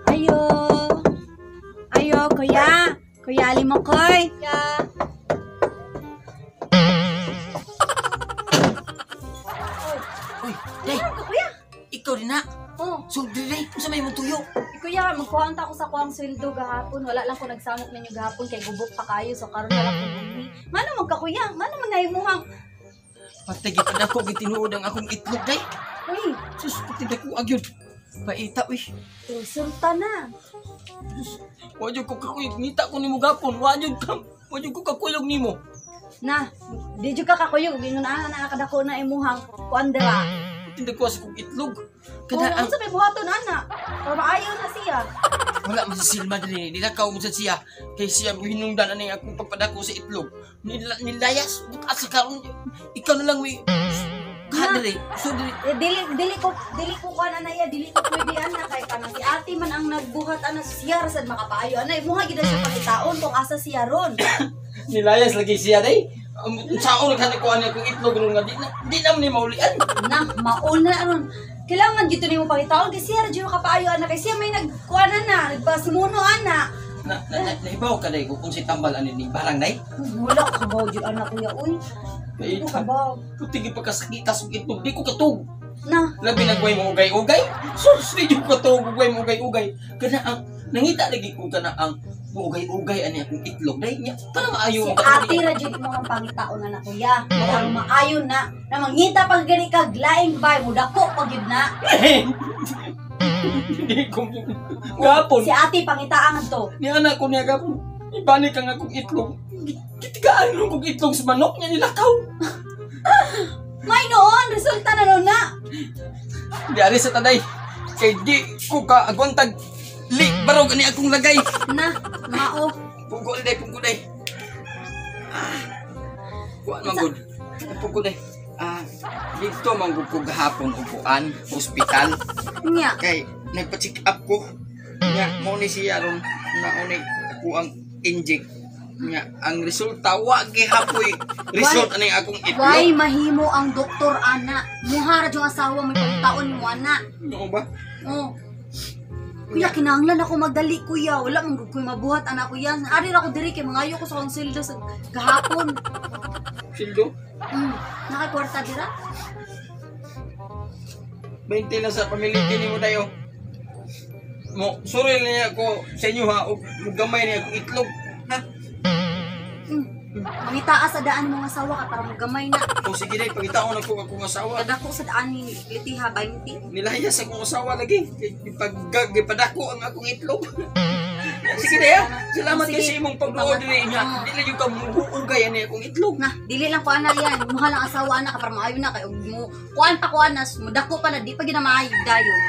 Ayo. Ayo, kuya. Kuya Alimokoy. Kuya. Uy, day, Ano kuya? ikaw din na. Oh, So, day, unsa may imong tuyo? eh, kuya, magkuhaan ta ako sa kuang sweldo gahapon. Wala lang ko nagsamok ninyo gahapon kay gubok pa kayo. So karon na lang ko gumi. Mano man ka kuya? Mano man na imuhang? Patay gid ako gitinuod ang akong itlog, day. Uy, Sus, pati dako agyud. Paita, uy. resulta na. Wa jud ko kakuyog, ngita ko nimo gapon. Wa jud ko kakuyog nimo. Na, di jud ka kakuyog. Ingon ana na nakadako na imuhang kuan dira. Pati dako sa kong itlog. Kung Kada ang unsa may buhaton ana? Para maayo na siya. wala man sa silma diri, nilakaw mo sa siya. Kay siya mo hinungdan ani akong pagpadako sa itlog. Nilayas butas sa karon. Ikaw na lang may kadere. So diri Eh, dili ko kuan ana iya, dili ko pwede ana kay kana si ate man ang nagbuhat ana siya ra sad makapaayo ana imuha gid na siya pangitaon kung asa siya ron. Nilayas lagi siya day. Saon ka ko ani akong itlog ron nga di na man ni maulian. Na mauna ron. Kailangan gito nimo pangitaon kay siya ra jud makapaayo ana kay siya may nagkuan na, nagpasumuno ana. Na nahibaw ka day kung si tambal ani ni barang day. Wala ka ba jud ana kuya uy. Kay Ano ka ba? puti gyud pagkasakita sa itlog di ko katug. Na, Labi na gway mo ugay-ugay. Sus, di jud ko katug gway mo ugay-ugay. Kana ang nangita lagi ko kana ang muugay-ugay ani akong itlog day nya. Para maayo si ang katug. ate ra jud mo ang pangitaon ana kuya. Para maayo na, na mangita pag gani kag laing bay mo dako pa gyud na. Di ko gapon. Si ate pangitaan to. Ni anak ko niya gapon. Ibalik ang akong itlog. Gitigaan ron kong itlog sa manok niya nilakaw. May noon, resulta na noon na. Di ari sa taday. Kay di ko ka agwantag li barog ani akong lagay. Na, mao. Pungko day, pungko day. Ah. Kuan man gud. Pungko day. Ah, dito man gud ko gahapon upuan ospital Nya. kay nagpa-check up ko. Nya mo ni siya ron na ni ako ang inject. Nya ang resulta wa gihapoy result ani akong Why itlog. mahimo ang doktor ana? Muhara yung asawa mo pagtaon mo ana. No ba? Oh. Kuya, kinahanglan ako magdali kuya. Wala man gud ko'y mabuhat ana kuya. Ari ra ko diri kay mangayo ko sa akong sweldo sa gahapon. Sildo. Nakakwarta dira? 20 lang sa pamilya ni mo tayo. Mo, sorry na niya ako sa inyo ha, og gamay niya akong itlog. Ha? Mangitaas sa daan mong asawa ka para mogamay na. O sige day, pagitaon ako akong asawa. Kadako sa daan ni Litiha 20. Nilayas akong asawa lagi. Gipadako ang akong itlog. Sige day ha. Salamat kay sa imong pagduod diri niya. Di lang yung ka muugay ani akong itlog. Na, dili lang ko ana yan. Muha lang asawa ana ka para maayo na kay ug mo kuan pa kuan na mudako pa na di pa gid na maayo dayon.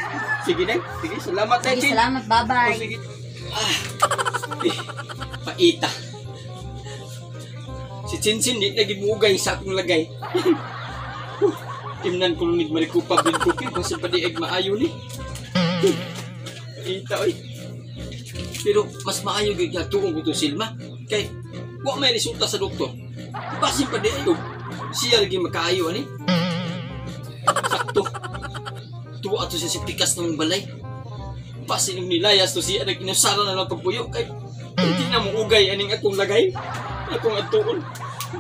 Sige day. Sige, salamat day. Sige, salamat, O, bye-bye. sige. Ah. Eh, paita. Si Chinchin di lagi muugay sa akong lagay. Timnan ko lunid marikupa bin kupi basta pa di eg maayo ni. Paita oy. Pero mas maayo gyud nga tuong ko to Silma kay wa may resulta sa doktor. Basin pa di ayo. Siya lagi makaayo ani. Sakto. Tuwa ato siya sa tikas ng balay. Basin yung nilayas to siya nag-inusara na lang pagbuyo kay hindi na mo ugay aning akong lagay. Akong atuon.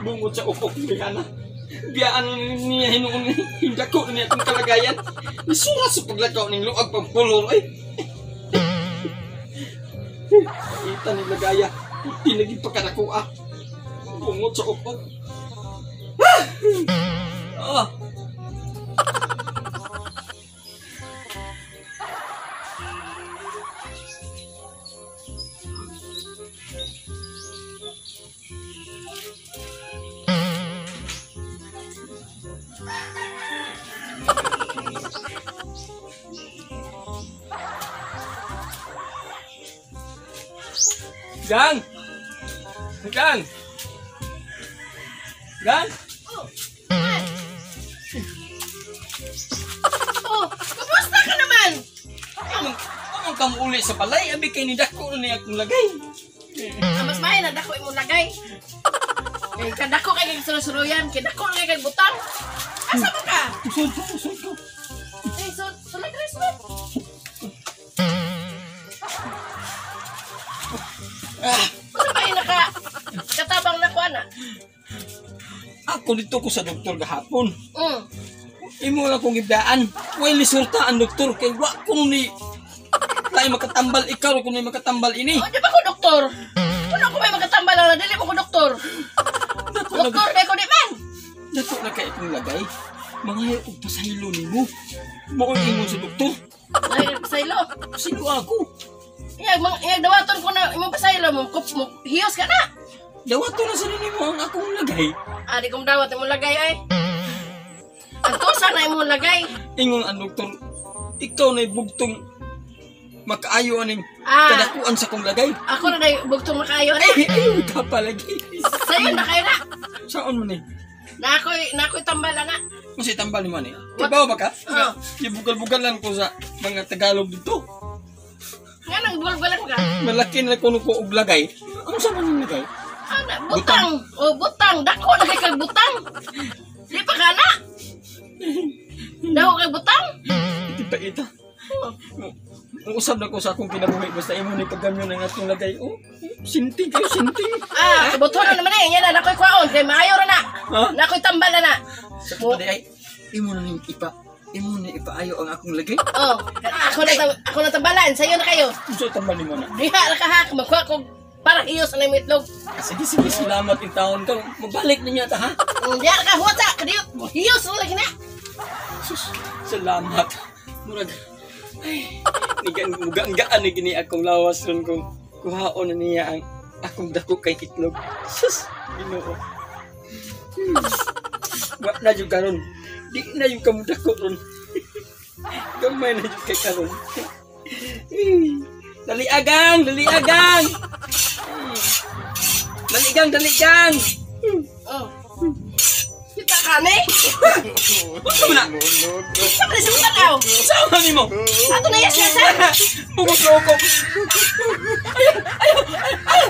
Bungod sa ukok ni Ana. Biyaan niya hinuon hindako niya akong kalagayan. Isurat sa paglakaw ning luag pagpulor ay. Kita ni lagaya. Hindi naging pagkanakuha. Bungod sa ukok. Ah! Gang! Gang! Gang! Oh, uli sa balay, abi kay ni dako na ni akong lagay. Ang mas maayo na dako imong lagay. Kay kadako kay kay suruyan, kay dako kay kay butang. Asa man ka? Usod ko, usod ko. Eh, so sulod rin, sulod. Ah, Unsa ba naka katabang na ko ana? ako dito ko sa doktor gahapon. Imo lang kong gibdaan. Way lisurta ang doktor kay wa ko ni lahi makatambal ikaw ko ni makatambal ini. O, di ba ko doktor? Ano ko may makatambal lang na dili mo ko doktor. Dako na Doktor kay ko di man. dako na kay akong lagay. Mangayo og pasaylo nimo. Mao ingon sa doktor. Ay, pasaylo. Sino ako? Iyag mang iyag dawaton ko na imong pasaylo mo kup mo hiyos ka na. Dawato na sa nimo ang akong lagay. Ah, di ko dawat imong lagay ay. Ang tusa na imong lagay. Ingon ang doktor, ikaw na bugtong makaayo aning Ah. kadakuan sa akong lagay. Ako na day bugtong makaayo na. Ay, ayun ka palagi. Sayo na kayo na. Saan mo ni? Na ako'y tambal na. Kasi tambal ni man eh. Kabaw ba ka? Oo. Ibugal-bugalan ko sa mga Tagalog dito. Nga nang bulbulan ka. Malaki na kuno ko og lagay. Ano sa man yung lagay? Ana, butang. O butang, dako na kay kag butang. Di pa ka na. Dako kay butang. Iti pa ita. Usab na ko sa akong kinabuhi basta imo ni paggamyo ng atong lagay. Oh, sinting kayo, sinting. Ah, buton na naman eh. Yan na, nakoy kwaon. Kay maayo ra na. Ha? Nakoy tambal na na. Sa pa di ay imo na ning ipa. Imo na ipaayo ang akong lagay. Oh, ako na tambalan. Sayo na kayo. Unsa tambal nimo na? Diha ra ka ha. Magkuha ko para hiyos na imong itlog. Ah, sige, sige, salamat in taon ka. Mabalik na niya ta ha. Diha ra ka huwat sa. Kadiyot. Hiyos na lagi na. Sus, salamat. Murag, ay, mugaan-gaan ni gini akong lawas ron kung kuhaon na niya ang akong dako kay itlog. Sus, Ginoo. Wa na jud karon. Di na jud kamo dako ron. Gamay na jud kay karon. Dali agang, dali agang. Dali gang, dali gang. Oh. Kita ka ni. Unsa man na? Sa man sa tanaw. Sama nimo. Ato na yes yes. Bugos na ako. Ayaw, ayaw, ayaw.